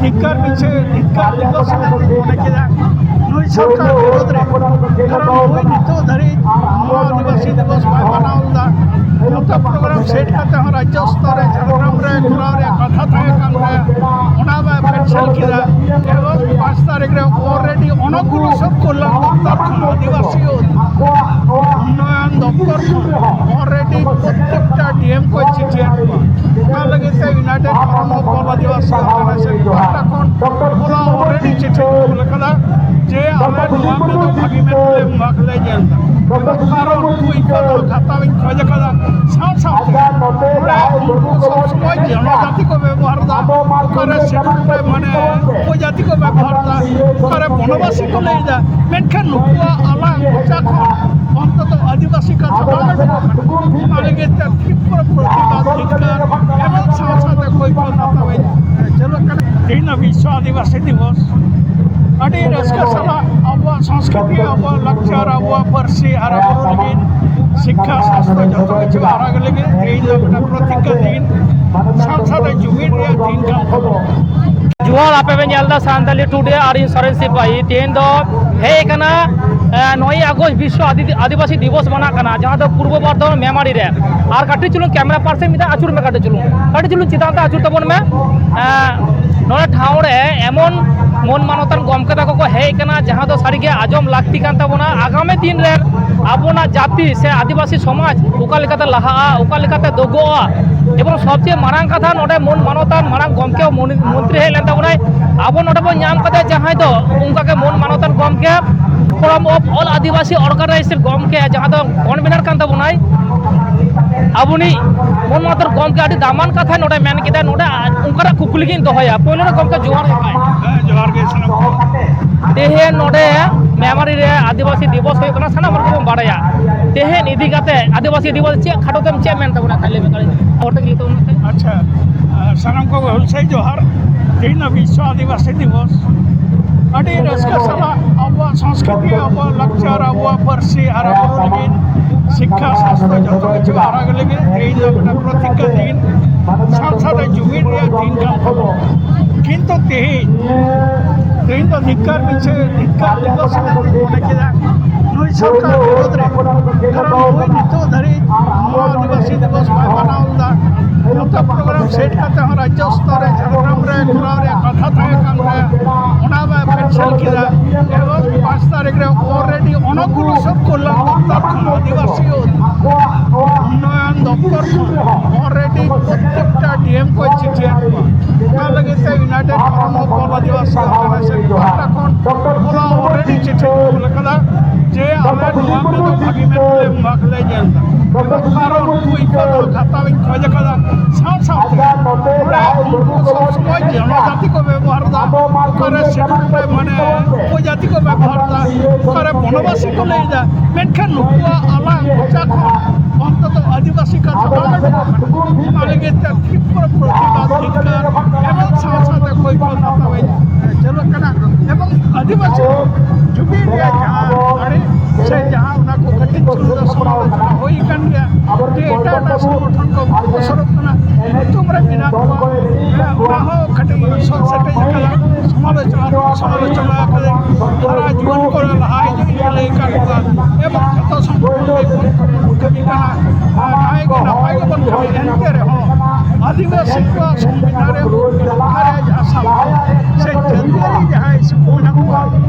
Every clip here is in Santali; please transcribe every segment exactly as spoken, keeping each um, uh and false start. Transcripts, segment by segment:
ᱫᱷᱤᱠᱠᱟᱨ ᱵᱤᱪᱷᱮ ᱫᱷᱤᱠᱠᱟᱨ ᱫᱤᱵᱚᱥ ᱞᱮ ᱢᱚᱱᱮ ᱠᱮᱫᱟ ᱱᱩᱭ ᱥᱚᱨᱠᱟᱨ ᱵᱤᱨᱳᱫᱷ ᱨᱮ᱾ ᱠᱟᱨᱚᱱ ᱱᱩᱭ ᱱᱤᱛᱚᱜ ᱫᱷᱟᱹᱨᱤᱡ ᱱᱚᱣᱟ ᱟᱹᱫᱤᱵᱟᱹᱥᱤ ᱫᱤᱵᱚᱥ ᱵᱟᱭ ᱢᱟᱱᱟᱣ ᱞᱮᱫᱟ᱾ ᱡᱚᱛᱚ ᱯᱨᱳᱜᱨᱟᱢ ᱥᱮᱴ ᱠᱟᱛᱮ ᱦᱚᱸ ᱨᱟᱡᱽᱡᱚ ᱥᱛᱚᱨ ᱨᱮ ᱡᱷᱟᱲᱜᱨᱟᱢ ᱨᱮ ᱠᱚᱨᱟᱣ ᱨᱮᱭᱟᱜ ᱠᱟᱛᱷᱟ ᱛᱟᱦᱮᱸ ᱠᱟᱱ ᱛᱟᱭᱟ, ᱚᱱᱟ ᱵᱟᱭ ᱠᱮᱱᱥᱮᱞ ᱠᱮᱫᱟ᱾ ᱮᱵᱚᱝ ᱯᱟᱸᱪ ᱛᱟᱹᱨᱤᱠᱷ ᱨᱮ ᱚᱞᱨᱮᱰᱤ ᱚᱱᱚᱜᱨᱚᱥᱚᱨ ᱠᱚᱞᱞᱟᱱ ᱫᱚᱯᱛᱚᱨ ᱠᱷᱚᱱ ᱟᱹᱫᱤᱵᱟᱹᱥᱤ ᱩᱱᱱᱚᱭᱚᱱ ᱫᱚᱯᱛᱚᱨ ᱠᱷᱚᱱ ᱚᱞᱨᱮᱰᱤ ᱯᱨᱚᱛᱛᱮᱠᱴᱟ ᱰᱤᱮᱢ ᱠᱚ ᱪᱤᱴᱷᱤ ᱮᱢ ᱠᱚᱣᱟ᱾ ᱚᱱᱟ ᱞᱟᱹᱜᱤᱫ ᱛᱮ United forum of all Adivasi organisation ᱯᱟᱦᱴᱟ ᱠᱷᱚᱱ ᱦᱚᱞᱟ ᱚᱞᱨᱮᱰᱤ ᱪᱤᱴᱷᱤ ᱠᱚ ᱠᱩᱞ ᱟᱠᱟᱫᱟ ᱡᱮ ᱟᱞᱮ ᱱᱚᱣᱟ ᱠᱚᱫᱚ ᱵᱷᱟᱹᱜᱤ ᱢᱮᱫ ᱛᱮ ᱵᱟᱝᱞᱮ ᱧᱮᱞ ᱮᱫᱟ᱾ ᱟᱨᱚ ᱩᱱᱠᱩ ᱤᱧ ᱯᱟᱦᱴᱟ ᱠᱷᱟᱛᱟ ᱤᱧ ᱠᱷᱚᱡ ᱟᱠᱟᱫᱟ᱾ ᱥᱟᱶ ᱥᱟᱶᱛᱮ ᱱᱚᱰᱮ ᱩᱱᱠᱩ ᱥᱚᱵ ᱥᱚᱢᱚᱭ ᱡᱚᱱᱚᱡᱟᱛᱤ ᱠᱚ ᱵᱮᱵᱚᱦᱟᱨ ᱮᱫᱟ, ᱚᱠᱟᱨᱮ ᱥᱮ ᱢᱟᱱᱮ ᱩᱯᱚᱡᱟᱛᱤ ᱠᱚ ᱵᱮᱵᱚᱦᱟᱨ ᱮᱫᱟ, ᱚᱠᱟᱨᱮ ᱵᱚᱱᱚᱵᱟᱥᱤ ᱠᱚ ᱞᱟᱹᱭ ᱮᱫᱟ᱾ ᱢᱮᱱᱠᱷᱟᱱ ᱱᱩᱠᱩᱣᱟᱜ ᱟᱞᱟᱝ ᱢᱚᱪᱟ ᱠᱷᱚᱱ ᱚᱱᱛᱚᱛᱚ ᱟᱹᱫᱤᱵᱟᱹᱥᱤ ᱠᱟᱛᱷᱟ ᱵᱟᱝ ᱟᱸᱡᱚᱢᱚᱜ ᱠᱟᱱᱟ᱾ ᱚᱱᱟ ᱞᱟᱹᱜᱤᱫ ᱛᱮ ᱛᱤᱵᱨᱚ ᱯᱨᱚᱛᱤᱵᱟᱫ ᱫᱷᱤᱠᱠᱟᱨ ᱮᱵᱚᱝ ᱥᱟᱶ ᱥᱟᱶᱛᱮ ᱠᱷᱚᱡ ᱠᱚ ᱦᱟᱛᱟᱣ ᱮᱫ ᱪᱟᱹᱞᱩᱜ ᱠᱟᱱᱟ᱾ ᱛᱮᱦᱮᱧ ᱫᱚ ᱵᱤᱥᱥᱚ ᱟᱹᱫᱤᱵᱟᱹᱥᱤ ᱫᱤᱵᱚᱥ᱾ ᱟᱹᱰᱤ ᱨᱟᱹᱥᱠᱟᱹ ᱥᱟᱞᱟᱜ ᱟᱵᱚᱣᱟᱜ ᱥᱚᱝᱥᱠᱨᱤᱛᱤ, ᱟᱵᱚᱣᱟᱜ ᱞᱟᱠᱪᱟᱨ, ᱟᱵᱚᱣᱟᱜ ᱯᱟᱹᱨᱥᱤ ᱦᱟᱨᱟ ᱵᱩᱨᱩ ᱞᱟᱹᱜᱤᱫ, ᱥᱤᱠᱠᱷᱟ ᱥᱟᱥᱛᱨᱚ ᱡᱚᱛᱚ ᱠᱤᱪᱷᱩ ᱦᱟᱨᱟ ᱞᱟᱹᱜᱤᱫ ᱛᱮᱦᱮᱧ ᱫᱚ ᱢᱤᱫᱴᱟᱝ ᱯᱨᱚᱛᱤᱡᱽᱧᱟ ᱫᱤᱱ, ᱥᱟᱶ ᱥᱟᱶᱛᱮ ᱡᱩᱢᱤᱫ ᱨᱮᱭᱟᱜ ᱫᱤᱱ ᱠᱟᱱ ᱛᱟᱵᱚᱱᱟ᱾ ᱡᱚᱦᱟᱨ, ᱟᱯᱮ ᱯᱮ ᱧᱮᱞ ᱮᱫᱟ ᱥᱟᱱᱛᱟᱞᱤ ᱴᱩᱰᱮ ᱟᱨ ᱤᱧ ᱥᱚᱨᱮᱱ ᱥᱤᱯᱟᱦᱤ᱾ ᱛᱮᱦᱮᱧ ᱫᱚ ᱦᱮᱡ ᱟᱠᱟᱱᱟ, ᱮ, ᱱᱚᱭᱮ ᱟᱜᱚᱥᱴ ᱵᱤᱥᱥᱚ ᱟᱹᱫᱤ-, ᱟᱹᱫᱤᱵᱟᱹᱥᱤ ᱫᱤᱵᱚᱥ ᱢᱟᱱᱟᱜ ᱠᱟᱱᱟ, ᱡᱟᱦᱟᱸ ᱫᱚ ᱯᱩᱨᱵᱚ ᱵᱚᱨᱫᱷᱚᱢᱟᱱ ᱢᱮᱢᱟᱨᱤ ᱨᱮ᱾ ᱟᱨ ᱠᱟᱹᱴᱤᱡ ᱪᱩᱞᱩᱝ ᱠᱮᱢᱮᱨᱟ ᱯᱟᱨᱥᱮᱱ ᱢᱤᱫ ᱫᱷᱟᱣ ᱟᱹᱪᱩᱨ ᱢᱮ, ᱠᱟᱹᱴᱤᱡ ᱪᱩᱞᱩᱝ, ᱠᱟᱹᱴᱤᱡ ᱪᱩᱞᱩᱝ ᱪᱮᱛᱟᱱ ᱛᱮ ᱟᱹᱪᱩᱨ ᱛᱟᱵᱚᱱ ᱢᱮ᱾ ᱮ, ᱱᱚᱰᱮ ᱴᱷᱟᱶ ᱨᱮ ᱮᱢᱚᱱ ᱢᱟᱹᱱ ᱢᱟᱱᱚᱛᱟᱱ ᱜᱚᱢᱠᱮ ᱛᱟᱠᱚ ᱠᱚ ᱦᱮᱡ ᱟᱠᱟᱱᱟ, ᱡᱟᱦᱟᱸ ᱫᱚ ᱥᱟᱹᱨᱤᱜᱮ ᱟᱸᱡᱚᱢ ᱞᱟᱹᱠᱛᱤ ᱠᱟᱱ ᱛᱟᱵᱚᱱᱟ᱾ ᱟᱜᱟᱢᱤ ᱫᱤᱱ ᱨᱮ ᱟᱵᱚᱱᱟᱜ ᱡᱟᱹᱛᱤ ᱥᱮ ᱟᱹᱫᱤᱵᱟᱹᱥᱤ ᱥᱚᱢᱟᱡᱽ ᱚᱠᱟ ᱞᱮᱠᱟᱛᱮ ᱞᱟᱦᱟᱜᱼᱟ, ᱚᱠᱟ ᱞᱮᱠᱟᱛᱮ ᱫᱚᱜᱚᱜᱼᱟ, ᱮᱵᱚᱝ ᱥᱚᱵᱪᱮᱭᱮ ᱢᱟᱨᱟᱝ ᱠᱟᱛᱷᱟ, ᱱᱚᱰᱮ ᱢᱟᱹᱱ ᱢᱟᱱᱚᱛᱟᱱ ᱢᱟᱨᱟᱝ ᱜᱚᱢᱠᱮ ᱢᱚᱱ-, ᱢᱚᱱᱛᱨᱤ ᱦᱮᱡ ᱞᱮᱱ ᱛᱟᱵᱚᱱᱟᱭ᱾ ᱟᱵᱚ ᱱᱚᱰᱮ ᱵᱚᱱ ᱧᱟᱢ ᱠᱟᱫᱮᱭᱟ ᱡᱟᱦᱟᱸᱭ ᱫᱚ ᱚᱱᱠᱟᱜᱮ ᱢᱟᱹᱱ ᱢᱟᱱᱚᱛᱟᱱ ᱜᱚᱢᱠᱮ Forum of All Adivasi Organization ᱜᱚᱢᱠᱮ, ᱡᱟᱦᱟᱸ ᱫᱚ convener ᱠᱟᱱ ᱛᱟᱵᱚᱱᱟᱭ᱾ ᱟᱵᱚᱱᱤᱡ ᱢᱟᱹᱱ ᱢᱟᱱᱚᱛᱟᱱ ᱜᱚᱢᱠᱮ ᱟᱹᱰᱤ ᱫᱟᱢᱟᱱ ᱠᱟᱛᱷᱟᱭ ᱱᱚᱰᱮ ᱢᱮᱱ ᱠᱮᱫᱟ᱾ ᱱᱚᱰᱮ ᱚᱱᱠᱟᱱᱟᱜ ᱠᱩᱠᱞᱤ ᱜᱤᱧ ᱫᱚᱦᱚᱭᱟ᱾ ᱯᱳᱭᱞᱳ ᱨᱮ ᱜᱚᱢᱠᱮ ᱡᱚᱦᱟᱨ ᱜᱮ ᱵᱷᱟᱭ᱾ ᱦᱮᱸ, ᱡᱚᱦᱟᱨ ᱜᱮ ᱥᱟᱱᱟᱢ ᱠᱚ᱾ ᱛᱮᱦᱮᱧ ᱱᱚᱰᱮ ᱢᱮᱢᱟᱨᱤ ᱨᱮ ᱟᱹᱫᱤᱵᱟᱹᱥᱤ ᱫᱤᱵᱚᱥ ᱦᱩᱭᱩᱜ ᱠᱟᱱᱟ, ᱥᱟᱱᱟᱢ ᱦᱚᱲ ᱜᱮᱵᱚᱱ ᱵᱟᱲᱟᱭᱟ᱾ ᱛᱮᱦᱮᱧ ᱤᱫᱤ ᱠᱟᱛᱮ ᱟᱹᱫᱤᱵᱟᱹᱥᱤ ᱫᱤᱵᱚᱥ ᱪᱮᱫ ᱠᱷᱟᱴᱚ ᱛᱮᱢ ᱪᱮᱫ ᱢᱮᱱ ᱛᱟᱵᱚᱱᱟ, ᱠᱷᱟᱡ ᱞᱟᱹᱭ ᱢᱮ ᱠᱟᱹᱴᱤᱡ᱾ ᱦᱚᱲ ᱴᱷᱮᱱ ᱞᱟᱹᱭ ᱛᱟᱵᱚᱱ ᱢᱮ᱾ ᱟᱪᱪᱷᱟ, ᱥᱟᱱᱟᱢ ᱠᱚᱜᱮ ᱦᱩᱞᱥᱟᱹᱭ ᱡᱚᱦᱟᱨ᱾ ᱛᱮᱦᱮᱧ ᱫᱚ ᱵᱤᱥᱥᱚ ᱟᱹᱫᱤᱵᱟᱹᱥᱤ ᱫᱤᱵᱚᱥ᱾ ᱟᱹᱰᱤ ᱨᱟᱹᱥᱠᱟᱹ ᱥᱟᱞᱟᱜ ᱟᱵᱚᱣᱟᱜ ᱥᱚᱝᱥᱠᱨᱤᱛᱤ, ᱟᱵᱚᱣᱟᱜ ᱞᱟᱠᱪᱟᱨ, ᱟᱵᱚᱣᱟᱜ ᱯᱟᱹᱨᱥᱤ ᱦᱟᱨᱟ ᱵᱩᱨᱩ ᱞᱟᱹᱜᱤᱫ, ᱥᱤᱠᱠᱷᱟ ᱥᱟᱥᱛᱨᱚ ᱡᱚᱛᱚ ᱠᱤᱪᱷᱩ ᱦᱟᱨᱟ ᱞᱟᱹᱜᱤᱫ ᱛᱮᱦᱮᱧ ᱫᱚ ᱢᱤᱫᱴᱟᱝ ᱯᱨᱚᱛᱤᱡᱽᱧᱟ ᱫᱤᱱ, ᱥᱟᱶ ᱥᱟᱶᱛᱮ ᱡᱩᱢᱤᱫ ᱨᱮᱭᱟᱜ ᱫᱤᱱ ᱠᱟᱱ ᱛᱟᱵᱚᱱᱟ᱾ ᱠᱤᱱᱛᱩ ধিক্কার মিছিল, ধিক্কার দিবস ᱞᱮᱠᱟᱛᱮᱧ ᱢᱚᱱᱮ ᱠᱮᱫᱟ ᱱᱩᱭ ᱥᱚᱨᱠᱟᱨ ᱵᱤᱨᱩᱫᱽ ᱨᱮ᱾ ᱠᱟᱨᱚᱱ ᱱᱩᱭ ᱱᱤᱛᱚᱜ ᱫᱷᱟᱹᱨᱤᱡ ᱱᱚᱣᱟ ᱟᱹᱫᱤᱵᱟᱹᱥᱤ ᱫᱤᱵᱚᱥ ᱵᱟᱭ ᱢᱟᱱᱟᱣ ᱞᱮᱫᱟ᱾ ᱡᱚᱛᱚ ᱯᱨᱳᱜᱨᱟᱢ ᱥᱮᱴ ᱠᱟᱛᱮ ᱦᱚᱸ ᱨᱟᱡᱽᱡᱚ ᱥᱛᱚᱨ ᱨᱮ ᱡᱷᱟᱲᱜᱨᱟᱢ ᱨᱮ ᱠᱚᱨᱟᱣ ᱨᱮᱭᱟᱜ ᱠᱟᱛᱷᱟ ᱛᱟᱦᱮᱸ ᱠᱟᱱ ᱛᱟᱭᱟ, ᱚᱱᱟ ᱵᱟᱭ ᱠᱮᱱᱥᱮᱞ ᱠᱮᱫᱟ᱾ ᱮᱵᱚᱝ ᱯᱟᱸᱪ ᱛᱟᱹᱨᱤᱠᱷ ᱨᱮ ᱚᱞᱨᱮᱰᱤ ᱚᱱᱚᱠᱩᱞᱮᱥᱚᱨ ᱠᱚᱞᱭᱟᱱ ᱫᱚᱯᱛᱚᱨ ᱠᱷᱚᱱ ᱟᱹᱫᱤᱵᱟᱹᱥᱤ ᱩᱱᱱᱚᱭᱚᱱ ᱫᱚᱯᱛᱚᱨ ᱠᱷᱚᱱ ᱚᱞᱨᱮᱰᱤ ᱯᱨᱚᱛᱛᱮᱠᱴᱟ ᱰᱤᱮᱢ ᱠᱚ ᱪᱤᱴᱷᱤ ᱮᱢ ᱠᱚᱣᱟ᱾ ᱚᱱᱟ ᱞᱟᱹᱜᱤᱫ ᱛᱮ United forum of all Adivasi organisation ᱯᱟᱦᱴᱟ ᱠᱷᱚᱱ ᱦᱚᱞᱟ ᱚᱞᱨᱮᱰᱤ ᱪᱤᱴᱷᱤ ᱠᱚ ᱠᱩᱞ ᱟᱠᱟᱫᱟ ᱡᱮ ᱟᱞᱮ ᱱᱚᱣᱟ ᱠᱚᱫᱚ ᱵᱷᱟᱹᱜᱤ ᱢᱮᱫ ᱛᱮ ᱵᱟᱝᱞᱮ ᱧᱮᱞ ᱮᱫᱟ᱾ ᱮᱵᱚᱝ ᱟᱨᱚ ᱩᱱᱠᱩ ᱤᱠᱟᱹ ᱫᱚᱦᱚ ᱠᱷᱟᱛᱟ ᱞᱤᱧ ᱠᱷᱚᱡ ᱟᱠᱟᱫᱟ᱾ ᱥᱟᱶ ᱥᱟᱶᱛᱮ ᱱᱚᱰᱮ ᱩᱱᱠᱩ ᱥᱚᱵ ᱥᱚᱢᱚᱭ ᱡᱚᱱᱚᱡᱟᱛᱤ ᱠᱚ ᱵᱮᱵᱚᱦᱟᱨ ᱮᱫᱟ, ᱚᱠᱟᱨᱮ ᱥᱤᱰᱩᱞ ᱨᱮ ᱢᱟᱱᱮ ᱩᱯᱚᱡᱟᱛᱤ ᱠᱚ ᱵᱮᱵᱚᱦᱟᱨ ᱮᱫᱟ, ᱚᱠᱟᱨᱮ ᱵᱚᱱᱚᱵᱟᱥᱤ ᱠᱚ ᱞᱟᱹᱭ ᱮᱫᱟ, ᱢᱮᱱᱠᱷᱟᱱ ᱱᱩᱠᱩᱣᱟᱜ ᱟᱞᱟᱝ ᱢᱚᱪᱟ ᱠᱷᱚᱱ ᱚᱱᱛᱚᱛᱚ ᱟᱹᱫᱤᱵᱟᱹᱥᱤ ᱠᱟᱛᱷᱟ ᱵᱟᱝ ᱟᱸᱡᱚᱢᱚᱜ ᱠᱟᱱᱟ᱾ ᱚᱱᱟ ᱞᱟᱹᱜᱤᱫ ᱛᱮ ᱛᱤᱵᱨᱚ ᱯᱨᱚᱛᱤᱵᱟᱫ ᱫᱷᱤᱠᱠᱟᱨ ᱮᱵᱚᱝ ᱥᱟᱶ ᱥᱟᱶᱛᱮ ᱠᱚᱭᱠᱚᱞ ᱦᱟᱛᱟᱣ ᱤᱧ ᱪᱟᱹᱞᱩ ᱠᱟᱱᱟ᱾ ᱮᱵᱚᱝ ᱟᱹᱫᱤᱵᱟᱹᱥᱤ ᱡᱩᱢᱤ ᱨᱮᱭᱟᱜ ᱡᱟᱦᱟᱸ ᱟᱹᱨᱤ ᱥᱮ ᱡᱟᱦᱟᱸ ᱚᱱᱟ ᱠᱚ ᱠᱟᱹᱴᱤᱡ ᱪᱩᱞᱩᱝ ᱫᱚ ᱥᱚᱢᱟᱞᱳᱪᱚᱱᱟ ᱦᱩᱭ ᱟᱠᱟᱱ ᱜᱮᱭᱟ ᱡᱮ ᱮᱴᱟᱜ ᱮᱴᱟᱜ ᱥᱚᱝᱜᱚᱴᱷᱚᱱ ᱠᱚ ᱵᱟᱠᱚ ᱥᱩᱨᱩᱜ ᱠᱟᱱᱟ᱾ ᱧᱩᱛᱩᱢ ᱨᱮ ᱢᱮᱱᱟᱜ ᱠᱚᱣᱟ, ᱦᱮᱸ, ᱚᱱᱟ ᱦᱚᱸ ᱠᱟᱹᱴᱤᱡ ᱥᱚᱞ ᱥᱮᱴᱮᱡ ᱟᱠᱟᱫᱟ᱾ ᱥᱚᱢᱟᱞᱳᱪᱚᱱᱟ ᱥᱚᱢᱟᱞᱳᱪᱚᱱᱟ ᱠᱟᱛᱮ ᱦᱟᱨᱟ ᱡᱩᱣᱟᱹᱱ ᱠᱚ ᱞᱟᱦᱟ ᱦᱤᱡᱩᱜ ᱤᱧ ᱞᱟᱹᱭ ᱟᱠᱟᱫ ᱠᱚᱣᱟ᱾ ᱮᱵᱚᱝ ᱡᱚᱛᱚ ᱥᱚᱝᱜᱚᱴᱷᱚᱱ ᱜᱮ ᱠᱟᱹᱢᱤ ᱠᱟᱱᱟ᱾ ᱟᱨ ᱱᱟᱭ ᱜᱮ ᱱᱟᱯᱟᱭ ᱜᱮᱵᱚᱱ ᱠᱟᱹᱢᱤ, ᱮᱱᱛᱮ ᱨᱮᱦᱚᱸ ᱟᱹᱫᱤᱵᱟᱹᱥᱤ ᱠᱚᱣᱟᱜ ᱥᱚᱝᱵᱤᱫᱷᱟᱱ ᱨᱮ ᱨᱚᱠᱠᱷᱟ ᱨᱮᱭᱟᱜ ᱡᱟᱦᱟᱸ ᱥᱟᱵ ᱥᱮ ᱡᱟᱹᱛᱤᱭᱟᱹᱨᱤ ᱡᱟᱦᱟᱸ ᱤᱥᱩ ᱠᱚ ᱢᱮᱱᱟᱜ ᱠᱚᱣᱟ,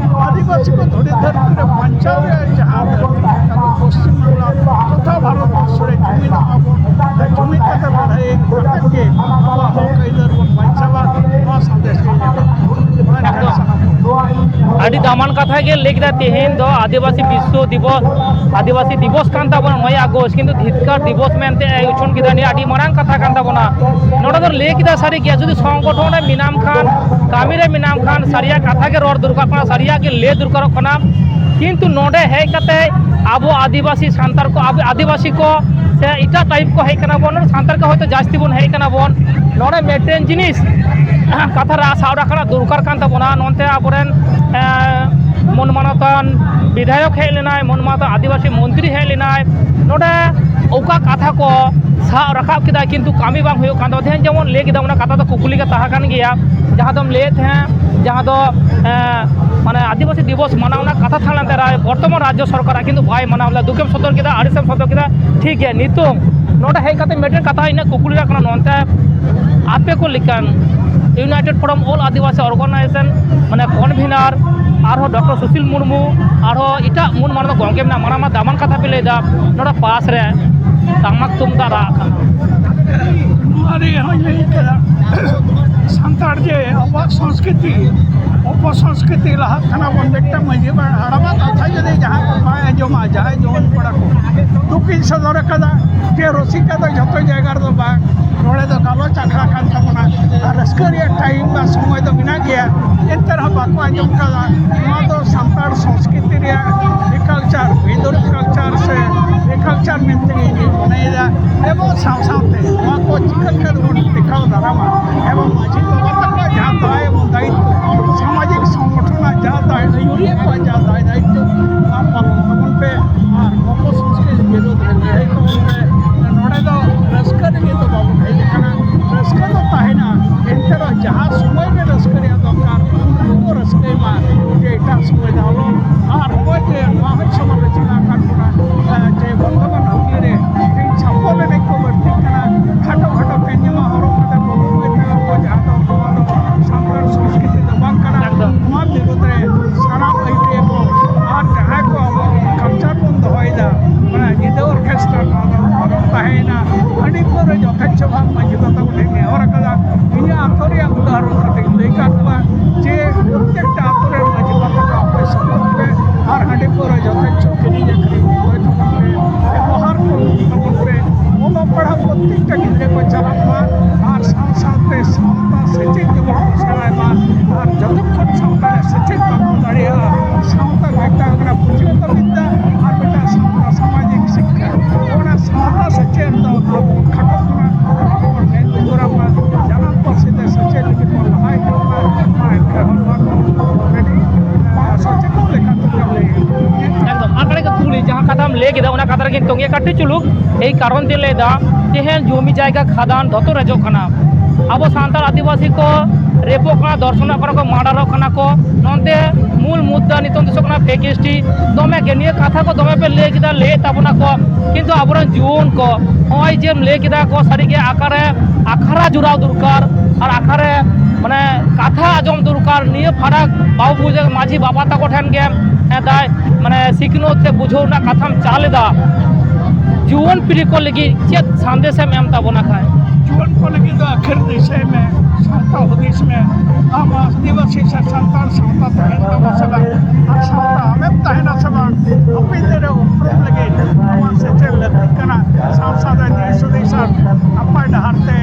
ᱟᱹᱫᱤᱵᱟᱹᱥᱤ ᱠᱚ ᱫᱷᱩᱲᱤ ᱫᱷᱟᱹᱨᱛᱤ ᱨᱮ ᱵᱟᱧᱪᱟᱣ ᱨᱮᱭᱟᱜ ᱡᱟᱦᱟᱸ ᱫᱟᱹᱵᱤ ᱢᱮᱱᱟᱜ ᱛᱟᱠᱚ, ᱯᱚᱥᱪᱤᱢ ᱵᱟᱝᱞᱟ ᱛᱚᱛᱷᱟ ᱵᱷᱟᱨᱚᱛ ᱵᱚᱨᱥᱚ ᱨᱮ ᱡᱩᱢᱤᱫᱚᱜ ᱟᱵᱚᱱ, ᱡᱩᱢᱤᱫ ᱠᱟᱛᱮ ᱞᱟᱹᱲᱦᱟᱹᱭ ᱠᱟᱛᱮ ᱜᱮ ᱟᱵᱚᱣᱟᱜ ᱦᱚᱠ ᱟᱹᱭᱫᱟᱹᱨ ᱵᱚᱱ ᱵᱟᱧᱪᱟᱣᱟ, ᱱᱚᱣᱟ ᱥᱟᱸᱫᱮᱥ ᱜᱮ ᱤᱧ ᱫᱚ ᱱᱚᱣᱟ ᱮᱠᱫᱚᱢ᱾ ᱥᱟᱱᱟᱢ ᱠᱚ ᱟᱹᱰᱤ ᱫᱟᱢᱟᱱ ᱠᱟᱛᱷᱟ ᱜᱮ ᱞᱟᱹᱭ ᱠᱮᱫᱟ᱾ ᱛᱮᱦᱮᱧ ᱫᱚ ᱟᱹᱫᱤᱵᱟᱹᱥᱤ ᱵᱤᱥᱥᱚ ᱫᱤᱵᱚᱥ, ᱟᱹᱫᱤᱵᱟᱹᱥᱤ ᱫᱤᱵᱚᱥ ᱠᱟᱱ ᱛᱟᱵᱚᱱᱟ ᱱᱚᱭ ᱟᱜᱚᱥᱴ, ᱠᱤᱱᱛᱩ ᱫᱷᱤᱛᱠᱟᱨ ᱫᱤᱵᱚᱥ ᱢᱮᱱᱛᱮ ᱮ ᱩᱪᱷᱟᱹᱱ ᱠᱮᱫᱟ᱾ ᱱᱤᱭᱟᱹ ᱟᱹᱰᱤ ᱢᱟᱨᱟᱝ ᱠᱟᱛᱷᱟ ᱠᱟᱱ ᱛᱟᱵᱚᱱᱟ᱾ ᱱᱚᱰᱮ ᱫᱚ ᱞᱟᱹᱭ ᱠᱮᱫᱟ ᱥᱟᱹᱨᱤ ᱜᱮ, ᱡᱩᱫᱤ ᱥᱚᱝᱜᱚᱴᱷᱚᱱ ᱨᱮ ᱢᱮᱱᱟᱢ ᱠᱷᱟᱱ, ᱠᱟᱹᱢᱤ ᱨᱮ ᱢᱮᱱᱟᱢ ᱠᱷᱟᱱ, ᱥᱟᱹᱨᱤᱭᱟᱜ ᱠᱟᱛᱷᱟ ᱜᱮ ᱨᱚᱲ ᱫᱚᱨᱠᱟᱨ ᱠᱟᱱᱟ, ᱥᱟᱹᱨᱤᱭᱟᱜ ᱜᱮ ᱞᱟᱹᱭ ᱫᱚᱨᱠᱟᱨᱚᱜ ᱠᱟᱱᱟ᱾ ᱠᱤᱱᱛᱩ ᱱᱚᱰᱮ ᱦᱮᱡ ᱠᱟᱛᱮ ᱟᱵᱚ ᱟᱹᱫᱤᱵᱟᱹᱥᱤ ᱥᱟᱱᱛᱟᱲ ᱠᱚ, ᱟᱵᱚ ᱟᱹᱫᱤᱵᱟᱹᱥᱤ ᱠᱚ ᱥᱮ ᱮᱴᱟᱜ ᱴᱟᱭᱤᱯ ᱠᱚ ᱦᱮᱡ ᱠᱟᱱᱟ ᱵᱚᱱ, ᱥᱟᱱᱛᱟᱲ ᱠᱚ ᱦᱚᱭᱛᱳ ᱡᱟᱹᱥᱛᱤ ᱵᱚᱱ ᱦᱮᱡ ᱠᱟᱱᱟ ᱵᱚᱱ᱾ ᱱᱚᱰᱮ ᱢᱤᱫᱴᱮᱱ ᱡᱤᱱᱤᱥ ᱠᱟᱛᱷᱟ ᱨᱮ ᱥᱟᱵ ᱨᱟᱠᱟᱵ ᱫᱚᱨᱠᱟᱨ ᱠᱟᱱ ᱛᱟᱵᱚᱱᱟ᱾ ᱱᱚᱱᱛᱮ ᱟᱵᱚᱨᱮᱱ, ᱮᱸ, ᱢᱟᱹᱱ ᱢᱟᱱᱚᱛᱟᱱ ᱵᱤᱫᱷᱟᱭᱚᱠ ᱦᱮᱡ ᱞᱮᱱᱟᱭ, ᱢᱟᱹᱱ ᱢᱟᱱᱚᱛᱟᱱ ᱟᱹᱫᱤᱵᱟᱹᱥᱤ ᱢᱚᱱᱛᱨᱤ ᱦᱮᱡ ᱞᱮᱱᱟᱭ, ᱱᱚᱰᱮ ᱚᱠᱟ ᱠᱟᱛᱷᱟ ᱠᱚ ᱥᱟᱵ ᱨᱟᱠᱟᱵ ᱠᱮᱫᱟ, ᱠᱤᱱᱛᱩ ᱠᱟᱹᱢᱤ ᱵᱟᱝ ᱦᱩᱭᱩᱜ ᱠᱟᱱ ᱛᱟᱵᱚᱱᱟ᱾ ᱛᱮᱦᱮᱧ ᱡᱮᱢᱚᱱ ᱞᱟᱹᱭ ᱠᱮᱫᱟ, ᱚᱱᱟ ᱠᱟᱛᱷᱟ ᱫᱚ ᱠᱩᱠᱞᱤ ᱜᱮ ᱛᱟᱦᱮᱸ ᱠᱟᱱ ᱜᱮᱭᱟ, ᱡᱟᱦᱟᱸ ᱫᱚᱢ ᱞᱟᱹᱭᱮᱫ ᱛᱟᱦᱮᱸᱫ, ᱡᱟᱦᱟᱸ ᱫᱚ, ᱮᱸ, ᱢᱟᱱᱮ ᱟᱹᱫᱤᱵᱟᱹᱥᱤ ᱫᱤᱵᱚᱥ ᱢᱟᱱᱟᱣ ᱨᱮᱱᱟᱜ ᱠᱟᱛᱷᱟ ᱛᱟᱦᱮᱸ ᱞᱮᱱ ᱛᱟᱭᱟ, ᱵᱚᱨᱛᱚᱢᱟᱱ ᱨᱟᱡᱽᱡᱚ ᱥᱚᱨᱠᱟᱨᱟᱜ ᱠᱤᱱᱛᱩ ᱵᱟᱭ ᱢᱟᱱᱟᱣ ᱞᱮᱫᱟ᱾ ᱫᱩᱠᱮᱢ ᱥᱚᱫᱚᱨ ᱠᱮᱫᱟ, ᱟᱹᱲᱤᱥᱮᱢ ᱥᱚᱫᱚᱨ ᱠᱮᱫᱟ, ᱴᱷᱤᱠ ᱜᱮᱭᱟ᱾ ᱱᱤᱛᱚᱝ ᱱᱚᱰᱮ ᱦᱮᱡ ᱠᱟᱛᱮ ᱢᱤᱫᱴᱮᱱ ᱠᱟᱛᱷᱟ ᱤᱧᱟᱹᱜ ᱠᱩᱠᱞᱤ ᱨᱮᱭᱟᱜ ᱠᱟᱱᱟ, ᱱᱚᱱᱛᱮ ᱟᱯᱮ ᱠᱚ ᱞᱮᱠᱟᱱ United Forum All Adivasi Organization, ᱢᱟᱱᱮ convener, ᱟᱨᱦᱚᱸ ᱰᱚᱠᱴᱚᱨ ᱥᱩᱥᱤᱞ ᱢᱩᱨᱢᱩ, ᱟᱨᱦᱚᱸ ᱮᱴᱟᱜ ᱢᱩᱞ ᱢᱟᱱᱚᱛ ᱜᱚᱢᱠᱮ ᱢᱮᱱᱟᱜ, ᱢᱟᱨᱟᱝ ᱢᱟᱨᱟᱝ ᱫᱟᱢᱟᱱ ᱠᱟᱛᱷᱟ ᱯᱮ ᱞᱟᱹᱭᱫᱟ, ᱱᱚᱰᱮ ᱯᱟᱥ ᱨᱮ ᱴᱟᱢᱟᱠ ᱛᱩᱢᱫᱟᱜ ᱨᱟᱜ ᱠᱟᱱᱟ᱾ ᱱᱚᱣᱟ ᱨᱮ ᱦᱚᱸᱧ ᱞᱟᱹᱭ ᱠᱮᱫᱟ, ᱥᱟᱱᱛᱟᱲ ᱡᱮ ᱟᱵᱚᱣᱟᱜ ᱥᱚᱝᱥᱠᱨᱤᱛᱤ, ᱚᱯᱚᱥᱚᱝᱥᱠᱨᱤᱛᱤ ᱞᱟᱦᱟᱜ ᱠᱟᱱᱟ ᱵᱚᱱ, ᱢᱤᱫᱴᱟᱝ ᱢᱟᱺᱡᱷᱤ ᱵᱟ-, ᱦᱟᱲᱟᱢᱟᱜ ᱠᱟᱛᱷᱟ ᱡᱩᱫᱤ ᱡᱟᱦᱟᱸᱭ ᱠᱚ ᱵᱟᱭ ᱟᱸᱡᱚᱢᱟ, ᱡᱟᱦᱟᱸᱭ ᱡᱩᱣᱟᱹᱱ ᱠᱚᱲᱟ ᱠᱚ, ᱫᱩᱠᱤᱧ ᱥᱚᱫᱚᱨ ᱟᱠᱟᱫᱟ ᱡᱮ ᱨᱩᱥᱤᱠᱟ ᱫᱚ ᱡᱷᱚᱛᱚ ᱡᱟᱭᱜᱟ ᱨᱮᱫᱚ ᱵᱟᱝ, ᱱᱚᱰᱮ ᱫᱚ ᱜᱟᱞᱚᱪ ᱟᱠᱷᱲᱟ ᱠᱟᱱ ᱛᱟᱵᱚᱱᱟ, ᱟᱨ ᱨᱟᱹᱥᱠᱟᱹ ᱨᱮᱭᱟᱜ ᱴᱟᱭᱤᱢ ᱵᱟ ᱥᱚᱢᱚᱭ ᱫᱚ ᱢᱮᱱᱟᱜ ᱜᱮᱭᱟ, ᱮᱱᱛᱮ ᱨᱮᱦᱚᱸ ᱵᱟᱠᱚ ᱟᱸᱡᱚᱢ ᱠᱟᱫᱟ᱾ ᱱᱚᱣᱟ ᱫᱚ ᱥᱟᱱᱛᱟᱲ ᱥᱚᱝᱥᱠᱨᱤᱛᱤ ᱨᱮᱭᱟᱜ ᱵᱤᱠᱟᱞᱪᱟᱨ, ᱵᱤᱫᱩᱨ ᱠᱟᱞᱪᱟᱨ ᱥᱮ ᱵᱤᱠᱟᱞᱪᱟᱨ ᱢᱮᱱᱛᱮ ᱤᱧ ᱢᱚᱱᱮᱭᱮᱫᱟ᱾ ᱮᱵᱚᱝ ᱥᱟᱶ ᱥᱟᱶᱛᱮ ᱱᱚᱣᱟ ᱠᱚ ᱪᱤᱠᱟᱹ ᱞᱮᱠᱷᱟᱱ ᱵᱚᱱ ᱴᱮᱠᱟᱣ ᱫᱟᱨᱟᱢᱟ, ᱮᱵᱚᱝ ᱢᱟᱹᱡᱷᱤ ᱵᱟᱵᱟ ᱛᱟᱠᱚᱣᱟᱜ ᱡᱟᱦᱟᱸ ᱫᱟᱭ ᱮᱵᱚᱝ ᱫᱟᱭᱤᱛᱛᱚ, ᱥᱟᱢᱟᱡᱤᱠ ᱥᱚᱝᱜᱚᱴᱷᱚᱱᱟᱜ ᱡᱟᱦᱟᱸ ᱫᱟᱭ, ᱟᱹᱭᱩᱨᱤᱭᱟᱹ ᱠᱚᱣᱟᱜ ᱡᱟᱦᱟᱸ ᱫᱟᱭ ᱫᱟᱭᱤᱛᱛᱚ, ᱱᱚᱣᱟ ᱯᱟᱞᱚᱱ ᱛᱟᱵᱚᱱ ᱯᱮ ᱟᱨ ᱚᱯᱚᱥᱚᱝᱥᱠᱨᱤᱛ ᱵᱤᱨᱩᱫᱷ ᱨᱮ ᱞᱟᱹᱲᱦᱟᱹᱭ ᱛᱟᱵᱚᱱ ᱯᱮ᱾ ᱱᱚᱰᱮ ᱫᱚ ᱨᱟᱹᱥᱠᱟᱹ ᱞᱟᱹᱜᱤᱫ ᱫᱚ ᱵᱟᱵᱚᱱ ᱦᱮᱡ ᱟᱠᱟᱱᱟ, ᱨᱟᱹᱥᱠᱟᱹ ᱫᱚ ᱛᱟᱦᱮᱱᱟ, ᱮᱱᱛᱮ ᱨᱮᱦᱚᱸ ᱡᱟᱦᱟᱸ ᱥᱚᱢᱚᱭ ᱨᱮ ᱨᱟᱹᱥᱠᱟᱹ ᱨᱮᱭᱟᱜ ᱫᱚᱨᱠᱟᱨ, ᱩᱱᱠᱩ ᱠᱚ ᱨᱟᱹᱥᱠᱟᱹᱭ ᱢᱟ, ᱡᱮ ᱮᱴᱟᱜ ᱥᱚᱢᱚᱭ ᱫᱚ ᱟᱞᱚ᱾ ᱟᱨ ᱱᱚᱜᱼᱚᱭ ᱡᱮ ᱱᱚᱣᱟ ᱦᱚᱸ ᱥᱚᱢᱟᱞᱳᱪᱚᱱᱟ ᱟᱠᱟᱱ ᱵᱚᱱᱟ, ᱮ, ᱡᱮ ᱵᱚᱨᱛᱚᱢᱟᱱ ᱦᱩᱜᱽᱞᱤ ᱨᱮ ᱛᱮᱦᱮᱧ ᱪᱷᱟᱯᱚᱞ ᱮᱱᱮᱡ ᱠᱚ ᱵᱟᱹᱲᱛᱤᱜ ᱠᱟᱱᱟ, ᱠᱷᱟᱴᱚ ᱠᱷᱟᱴᱚ ᱯᱮᱱᱡᱟᱢᱟ ᱦᱚᱨᱚᱜ ᱠᱟᱛᱮ ᱵᱟᱹᱵᱩ ᱢᱟᱹᱭ ᱛᱟᱠᱚ ᱠᱚ, ᱡᱟᱦᱟᱸ ᱫᱚ ᱱᱚᱣᱟ ᱫᱚ ᱥᱟᱱᱛᱟᱲ ᱥᱚᱝᱥᱠᱨᱤᱛᱤ ᱫᱚ ᱵᱟᱝ ᱠᱟᱱᱟ᱾ ᱮᱠᱫᱚᱢ᱾ ᱱᱚᱣᱟ ᱵᱤᱨᱩᱫᱽ ᱨᱮ ᱥᱟᱱᱟᱢ ᱟᱹᱭᱩᱨᱤᱭᱟᱹ ᱠᱚ ᱟᱨ ᱡᱟᱦᱟᱸᱭ ᱠᱚ ᱟᱵᱚ ᱠᱟᱞᱪᱟᱨ ᱵᱚᱱ ᱫᱚᱦᱚᱭᱮᱫᱟ, ᱚᱱᱟ ᱧᱤᱫᱟᱹ ᱚᱨᱠᱮᱥᱴᱨᱟ, ᱱᱚᱣᱟ ᱫᱚ ᱵᱟᱨᱚᱱ ᱛᱟᱦᱮᱸᱭᱮᱱᱟ᱾ ᱦᱟᱺᱰᱤ ᱯᱟᱹᱣᱨᱟᱹ ᱡᱚᱛᱷᱮᱥᱴᱚ ᱵᱷᱟᱵᱽ ᱢᱟᱹᱡᱷᱤ ᱵᱟᱵᱟ ᱛᱟᱵᱚᱱ ᱮ ᱱᱮᱦᱚᱨ ᱟᱠᱟᱫᱟ᱾ ᱤᱧᱟᱹᱜ ᱟᱛᱳ ᱨᱮᱭᱟᱜ ᱩᱫᱟᱦᱚᱨᱚᱱ ᱠᱟᱛᱮᱧ ᱞᱟᱹᱭ ᱠᱟᱜ ᱠᱚᱣᱟ ᱡᱮ ᱯᱨᱚᱛᱛᱮᱠᱴᱟ ᱟᱛᱳ ᱨᱮᱱ ᱢᱟᱹᱡᱷᱤ ᱵᱟᱵᱟ ᱠᱚ ᱟᱯᱮ ᱥᱚᱢᱚᱭ ᱯᱮ ᱟᱨ ᱦᱟᱺᱰᱤ ᱯᱟᱹᱣᱨᱟᱹ ᱡᱚᱛᱷᱮᱥᱴᱚ ᱠᱤᱨᱤᱧ ᱟᱹᱠᱷᱨᱤᱧ ᱫᱚᱦᱚᱭ ᱛᱟᱵᱚᱱ ᱯᱮ, ᱵᱮᱵᱚᱦᱟᱨ ᱠᱚ ᱛᱟᱵᱚᱱ ᱯᱮ, ᱚᱞᱚᱜ ᱯᱟᱲᱦᱟᱜ ᱯᱨᱚᱛᱛᱮᱠᱴᱟ ᱜᱤᱫᱽᱨᱟᱹ ᱠᱚ ᱪᱟᱞᱟᱜ ᱢᱟ ᱟᱨ ᱥᱟᱶ ᱥᱟᱶᱛᱮ ᱥᱟᱶᱛᱟ ᱥᱮᱪᱮᱫ ᱜᱮᱵᱚᱱ ᱥᱮᱬᱟᱭ ᱢᱟ᱾ ᱟᱨ ᱡᱚᱛᱚ ᱠᱷᱚᱱ ᱥᱟᱶᱛᱟ ᱨᱮ ᱥᱮᱪᱮᱫ ᱵᱟᱵᱚᱱ ᱫᱟᱲᱮᱭᱟᱜᱼᱟ, ᱥᱟᱶᱛᱟ ᱢᱤᱫᱴᱟᱝ ᱠᱟᱱᱟ ᱯᱩᱛᱷᱤ ᱠᱚ ᱵᱤᱫᱽᱫᱟ ᱟᱨ ᱢᱤᱫᱴᱟᱝ ᱥᱟᱶᱛᱟ ᱥᱟᱢᱟᱡᱤᱠ ᱥᱤᱠᱠᱷᱟ᱾ ᱚᱱᱟ ᱥᱟᱶᱛᱟ ᱥᱮᱪᱮᱫ ᱫᱚ ᱟᱵᱚ ᱠᱷᱟᱴᱚ ᱠᱷᱚᱱᱟᱜ ᱵᱚᱱ ᱢᱮᱫ ᱞᱩᱛᱩᱨᱟᱜ ᱢᱟ, ᱡᱟᱱᱟᱢ ᱯᱟᱹᱨᱥᱤ ᱛᱮ ᱥᱮᱪᱮᱫ ᱞᱟᱹᱜᱤᱫ ᱵᱚᱱ ᱞᱟᱦᱟ ᱦᱤᱡᱩᱜ ᱢᱟ᱾ ᱢᱟ ᱮᱱᱠᱷᱟᱱ ᱠᱮᱫᱟ, ᱚᱱᱟ ᱠᱟᱛᱷᱟ ᱨᱮᱜᱮᱧ ᱛᱚᱸᱜᱮ ᱠᱟᱹᱴᱤᱡ ᱪᱩᱞᱩᱠ᱾ ᱮᱭ ᱠᱟᱨᱚᱱ ᱛᱮᱧ ᱞᱟᱹᱭᱫᱟ, ᱛᱮᱦᱮᱧ ᱡᱚᱢᱤ ᱡᱟᱭᱜᱟ ᱠᱷᱟᱫᱟᱱ ᱫᱷᱚᱛᱚ ᱨᱮᱡᱚᱜ ᱠᱟᱱᱟ᱾ ᱟᱵᱚ ᱥᱟᱱᱛᱟᱲ ᱟᱹᱫᱤᱵᱟᱹᱥᱤ ᱠᱚ ᱨᱮᱯᱚᱜ ᱠᱟᱱᱟ, ᱫᱚᱨᱥᱚᱱᱚᱜ ᱠᱟᱱᱟ ᱠᱚ, ᱢᱟᱰᱟᱨᱚᱜ ᱠᱟᱱᱟ ᱠᱚ᱾ ᱱᱚᱱᱛᱮ ᱢᱩᱞ ᱢᱩᱫᱽᱫᱟ ᱱᱤᱛᱚᱝ ᱫᱚ ᱦᱩᱭᱩᱜ ᱠᱟᱱᱟ ᱯᱷᱮᱠ ᱮᱥ ᱴᱤ᱾ ᱫᱚᱢᱮ ᱜᱮ ᱱᱤᱭᱟᱹ ᱠᱟᱛᱷᱟ ᱠᱚ ᱫᱚᱢᱮ ᱯᱮ ᱞᱟᱹᱭ ᱠᱮᱫᱟ, ᱞᱟᱹᱭᱮᱫ ᱛᱟᱵᱚᱱᱟ ᱠᱚ, ᱠᱤᱱᱛᱩ ᱟᱵᱚᱨᱮᱱ ᱡᱩᱣᱟᱹᱱ ᱠᱚ ᱱᱚᱜᱼᱚᱭ ᱡᱮᱢ ᱞᱟᱹᱭ ᱠᱮᱫᱟ ᱠᱚ, ᱥᱟᱹᱨᱤᱜᱮ ᱟᱠᱟᱨᱮ ᱟᱠᱷᱲᱟ ᱡᱩᱲᱟᱣ ᱫᱚᱨᱠᱟᱨ ᱟᱨ ᱟᱠᱷᱲᱟ ᱨᱮ ᱢᱟᱱᱮ ᱠᱟᱛᱷᱟ ᱟᱸᱡᱚᱢ ᱫᱚᱨᱠᱟᱨ᱾ ᱱᱤᱭᱟᱹ ᱯᱷᱟᱨᱟᱠ ᱵᱟᱹᱵᱩ ᱵᱩᱡᱷᱟᱹᱣ ᱢᱟᱹᱡᱷᱤ ᱵᱟᱵᱟ ᱛᱟᱠᱚ ᱴᱷᱮᱱ ᱜᱮ, ᱮ, ᱫᱟᱭ ᱢᱟᱱᱮ ᱥᱤᱠᱷᱱᱟᱹᱛ ᱥᱮ ᱵᱩᱡᱷᱟᱹᱣ ᱨᱮᱱᱟᱜ ᱠᱟᱛᱷᱟᱢ ᱪᱟᱞ ᱮᱫᱟ᱾ ᱡᱩᱣᱟᱹᱱ ᱯᱤᱲᱦᱤ ᱠᱚ ᱞᱟᱹᱜᱤᱫ ᱪᱮᱫ ᱥᱟᱸᱫᱮᱥ ᱮᱢ ᱮᱢ ᱛᱟᱵᱚᱱᱟ ᱠᱷᱟᱭ? ᱡᱩᱣᱟᱹᱱ ᱠᱚ ᱞᱟᱹᱜᱤᱫ ᱫᱚ ᱟᱹᱠᱷᱤᱨ ᱫᱤᱥᱟᱹᱭ ᱢᱮ, ᱥᱟᱶᱛᱟ ᱦᱩᱫᱤᱥ ᱢᱮ᱾ ᱟᱢ ᱟᱹᱫᱤᱵᱟᱹᱥᱤ ᱥᱮ ᱥᱟᱱᱛᱟᱲ ᱥᱟᱶᱛᱟ ᱛᱟᱦᱮᱱ ᱛᱟᱢᱟ ᱥᱮ ᱵᱟᱝ, ᱟᱨ ᱥᱟᱶᱛᱟ ᱟᱢᱮᱢ ᱛᱟᱦᱮᱱᱟ ᱥᱮ ᱵᱟᱝ, ᱦᱟᱯᱮᱱ ᱫᱤᱱ ᱨᱮ ᱩᱯᱨᱩᱢ ᱞᱟᱹᱜᱤᱫ ᱟᱢᱟᱜ ᱥᱮᱪᱮᱫ ᱞᱟᱹᱠᱛᱤᱜ ᱠᱟᱱᱟ᱾ ᱥᱟᱶ ᱥᱟᱶᱛᱮ ᱫᱤᱥ ᱦᱩᱫᱤᱥ ᱟᱨ ᱱᱟᱯᱟᱭ ᱰᱟᱦᱟᱨ ᱛᱮ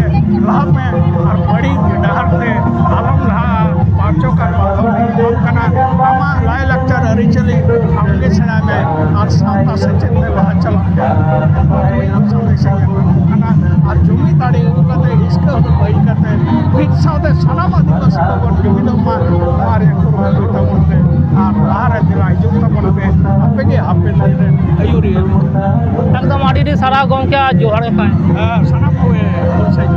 ᱞᱟᱦᱟᱜ ᱢᱮ ᱟᱨ ᱵᱟᱹᱲᱤᱡ ᱰᱟᱦᱟᱨ ᱛᱮ ᱟᱞᱚᱢ ᱞᱟᱦᱟᱜᱼᱟ᱾ ᱵᱟᱧᱪᱚᱠ ᱟᱨ ᱵᱟᱫᱷᱚᱠ ᱮᱢᱟᱢ ᱠᱟᱱᱟ᱾ ᱟᱢᱟᱜ ᱞᱟᱭᱼᱞᱟᱠᱪᱟᱨ ᱟᱹᱨᱤᱪᱟᱹᱞᱤ ᱟᱢᱜᱮ ᱥᱮᱬᱟᱭ ᱢᱮ ᱟᱨ ᱥᱟᱶᱛᱟ ᱥᱮᱪᱮᱫ ᱛᱮ ᱞᱟᱦᱟ ᱪᱟᱞᱟᱜ ᱢᱮ᱾ ᱱᱚᱣᱟ ᱜᱮ ᱤᱧ ᱥᱟᱸᱫᱮᱥ ᱤᱧ ᱮᱢᱟ ᱠᱚ ᱠᱟᱱᱟ᱾ ᱟᱨ ᱡᱩᱢᱤᱫ ᱫᱟᱲᱮ ᱟᱹᱜᱩ ᱠᱟᱛᱮ ᱦᱤᱥᱠᱟᱹ ᱦᱩᱞᱩᱝ ᱵᱟᱹᱜᱤ ᱠᱟᱛᱮ ᱢᱤᱫ ᱥᱟᱶᱛᱮ ᱥᱟᱱᱟᱢ ᱟᱹᱫᱤᱵᱟᱹᱥᱤ ᱠᱚᱵᱚᱱ ᱡᱩᱢᱤᱫᱚᱜ ᱢᱟ᱾ ᱱᱚᱣᱟ ᱨᱮ ᱠᱩᱨᱩᱢᱩᱴᱩᱭ ᱛᱟᱵᱚᱱ ᱯᱮ ᱟᱨ ᱞᱟᱦᱟ ᱨᱮ ᱫᱮᱞᱟ ᱦᱤᱡᱩᱜ ᱛᱟᱵᱚᱱ ᱯᱮ᱾ ᱟᱯᱮ ᱜᱮ ᱦᱟᱯᱮᱱ ᱫᱤᱱ ᱨᱮᱱ ᱟᱹᱭᱩᱨᱤᱭᱟᱹ᱾ ᱮᱠᱫᱚᱢ ᱟᱹᱰᱤ ᱟᱹᱰᱤ ᱥᱟᱨᱦᱟᱣ ᱜᱚᱢᱠᱮ, ᱟᱨ ᱡᱚᱦᱟᱨ ᱜᱮ ᱛᱟᱦᱮᱸ᱾ ᱦᱮᱸ, ᱥᱟᱱᱟᱢ ᱠᱚᱜᱮ ᱦᱩᱞ ᱥᱟᱹᱭ